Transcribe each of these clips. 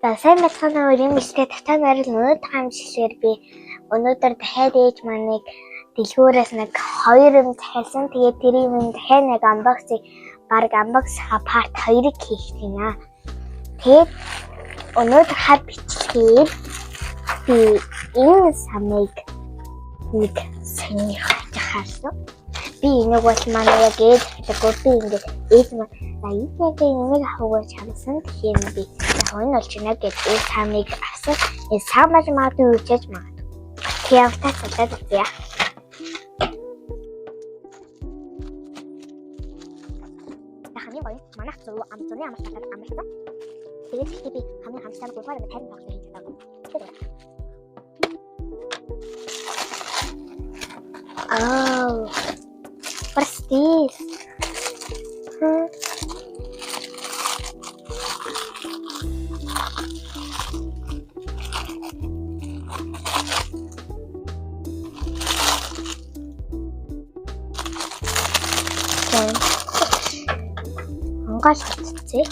За, сайн байцгаана уу, юм ихтэй татаа нарил. Өнөөдөр хамжлаар би өнөөдөр дахиад ээж маныг дэлгүүрээс нэг хоёр юм захиалсан. Тэгээд тэр юм дахиад нэг unboxing, баг unbox part 2-ыг хийх гинэ. Тэгээд өнөөдөр хар бичлэгээр би энэ самыг нэг сонирхож харсан. Би энийг бол манай яг ээж захиалаагүй, би ингээд ээж маань за яг энийг авах гэж харсан. Тэгэхээр би яг энэ болж байна гэж энэ самыг авсан. Энэ сам болж магадгүй, үчээж магадгүй. Тэгээ та цалаад үзье. Хамгийн гоё манайх зүү ам зуны амралт газар амарсан. Тэгээд ихтэй би хамгийн хамттай гурваар 50 тоглолт хийж чадаагүй. Oh, what's this? Hmm. Ангаал хатцээ.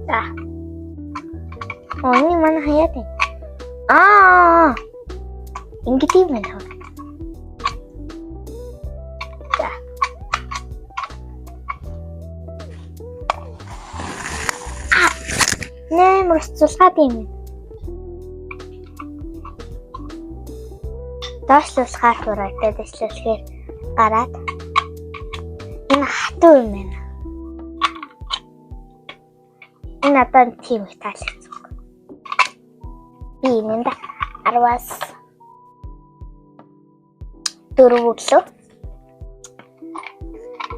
За. Оны манай хаяад байна. Аа. Ингээд юм байна. За. Нэмэр цулгаад юм. Доошлуулахаар хураатай дэвшлүүлэхээр гараад энэ хатуу юм байна. Энэ надад тийм их таалагдсан. Би энэнд 10-аас 4 өглөө.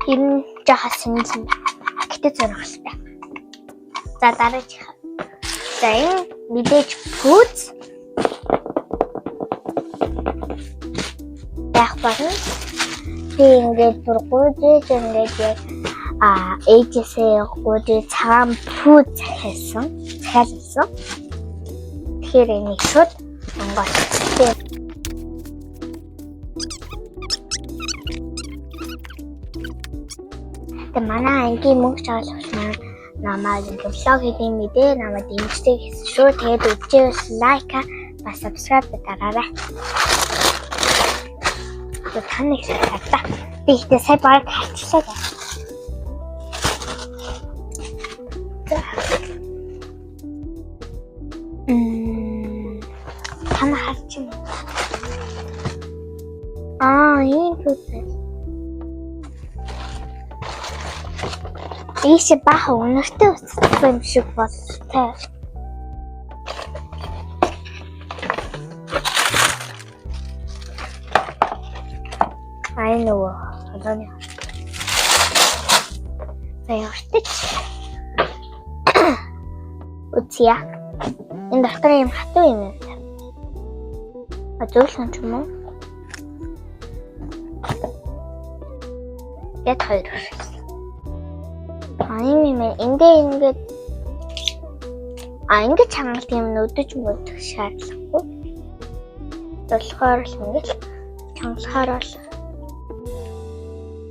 Тэр нь жоохон сонирхол. Гэтэ сонирхолтой. За, дараачих. За, энэ мэдээж пүүз байх болно. Би ингээд бүр гүйжээж ингээд яг ээжээсээ гүйжээ цагаан пүүз захиалсан. Захиалсан. Тэгэхээр энийг шууд онгойлгочихъя. Тэгээ манай ангийн мөнгө чаглах маань намайг ингээд vlog хийх мэдээ намайг дэмждэг гэсэн шүү. Тэгээд үзчихвэл like ба subscribe дараарай. Та нэг харлаа. Би ихтэй сая баг харчлаа. За. Та харч юм. Аа, ийм пүүз. Ийшээ баахан үнэртэй уцсан юм шиг болтой. Ай, нөгөө холооны. За, явартаж. Үзье. Энэ дотор юм хатуу юм байна. А, зөөлхөн ч юм уу? Яг хоёр хүрсэн. А, юм юм эндээ ингээд ингээд чангалт юм нүдэж мөдөх шаардлагагүй. Болохоор л ингээд чангалахаар бол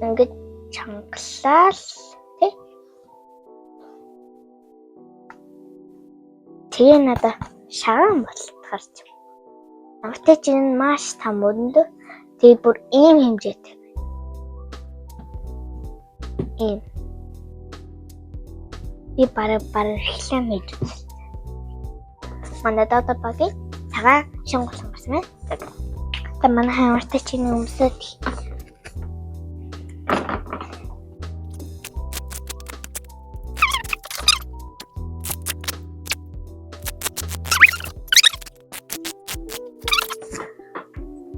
ингээд чангалаа л тий. Тэгээ надаа шагаан болтгоор ч. Намтай чинь маш там өндөө. Тэгээ бүр ийм хэмжээтэй. Ийм. Би бараг бараг реклам хийж үзсэн. Манай додо багийн цагаан шин гулхан гарсан байна. Тэгээ манай хамартай чиний өмсөд.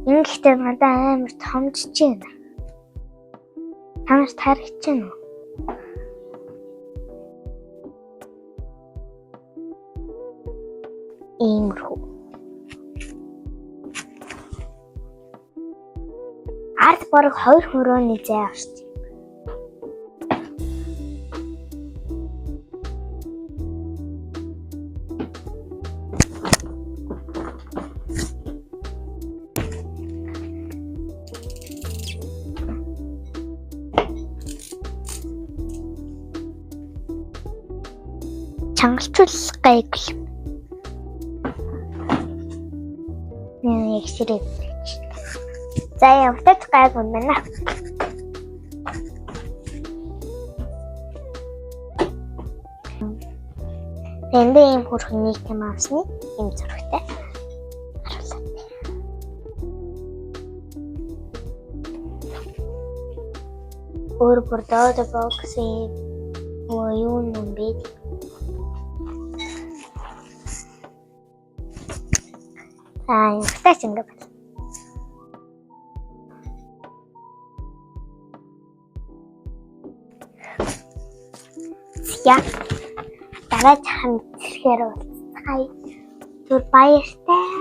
Энэ гэхдээ надад амар томжж байна. Танаас таарч байна уу? Иймэрхүү. Ард бараг хоёр хөрөөний зай орч. Чангалчуул гайгүй юм. Яг ширээ. За ямтаж гайгүй юм байна. Энд ийм хөрхөн нэг юм авсны ийм зурагтай харуулсан. Өөр бүр доод боксын юу юм бэ? Аа, ямтаж ингэ байна. Я дараа хамтлахаар уулзцгаая. Түр баяртай.